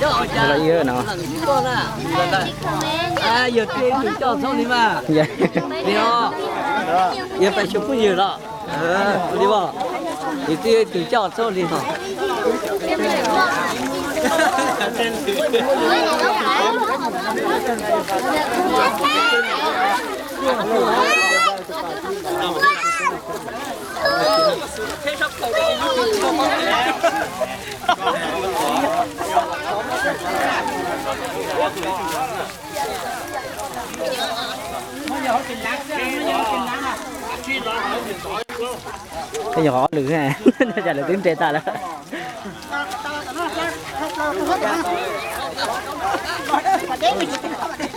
Los ib no. Yog twb tus coj txhob li mas. Yog pais xyov phooj ywg los li mas. Yog twb tus coj txhob li no. Tej nyuam qhuav ob lwm, cas lawv twb nres tas lawm.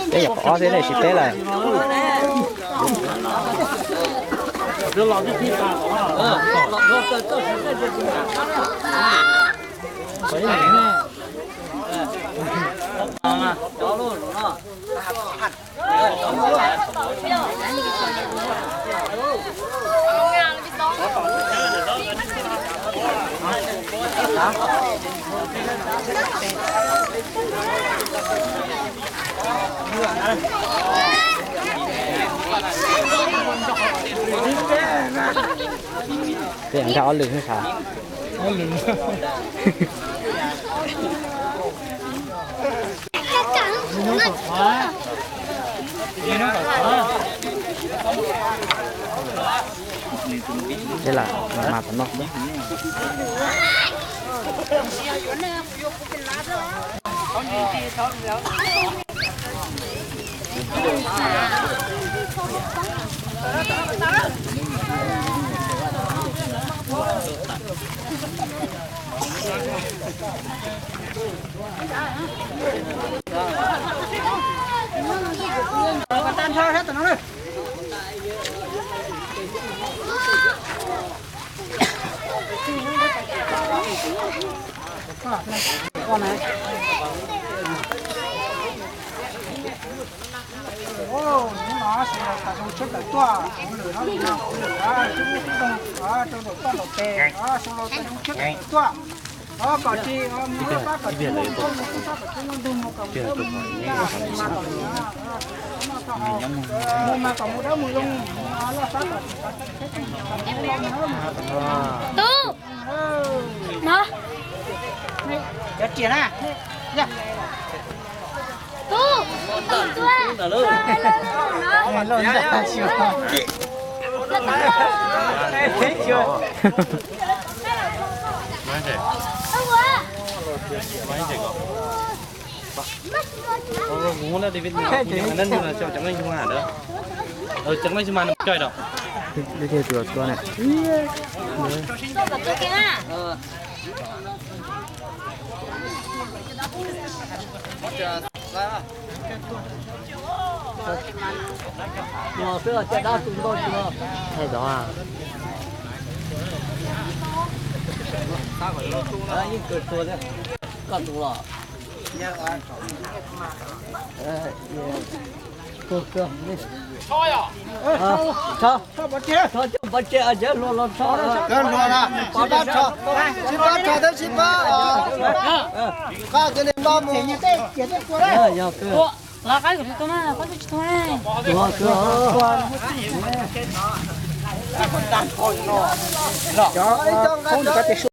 Peb nyuam qhuav ob xwb ne, tsis peb lawm. Peb nkag ob lwm xwb sav. Ces lam mas mas tom no. Hnub no sawv daws tawm zoo siab tawm tuaj, kuv lwm no, kuv lwm, sib hlub sib ntoog rau nraum toj nraum tes, sawv daws tawm zoo siab tawm tuaj. Kom tsis mus pab kom tsis muaj ntug, mus pab kom tsis muaj ntug, mus kom mus ntug mus mas kom mus mas kom mus dawb mus zoo, loj sab kom tsis kom tsis kom mus loj. Tub, no, cov riam na. Tub, tub, tub. Cov neeg tua ne. Los xwb, caj dab tu ntoj tsis los. Thaij tod. Yeej kawg tuag thiab. Koj tus los. Tuag kawg. Tso, tso, tso coj pov tseg, cov hluas los tso. Sib pab tso, sib pab tso, sib pab. Qab cov niag npaj mus. Yog kawg. Tuag kawg. Cov, ib co nqa cov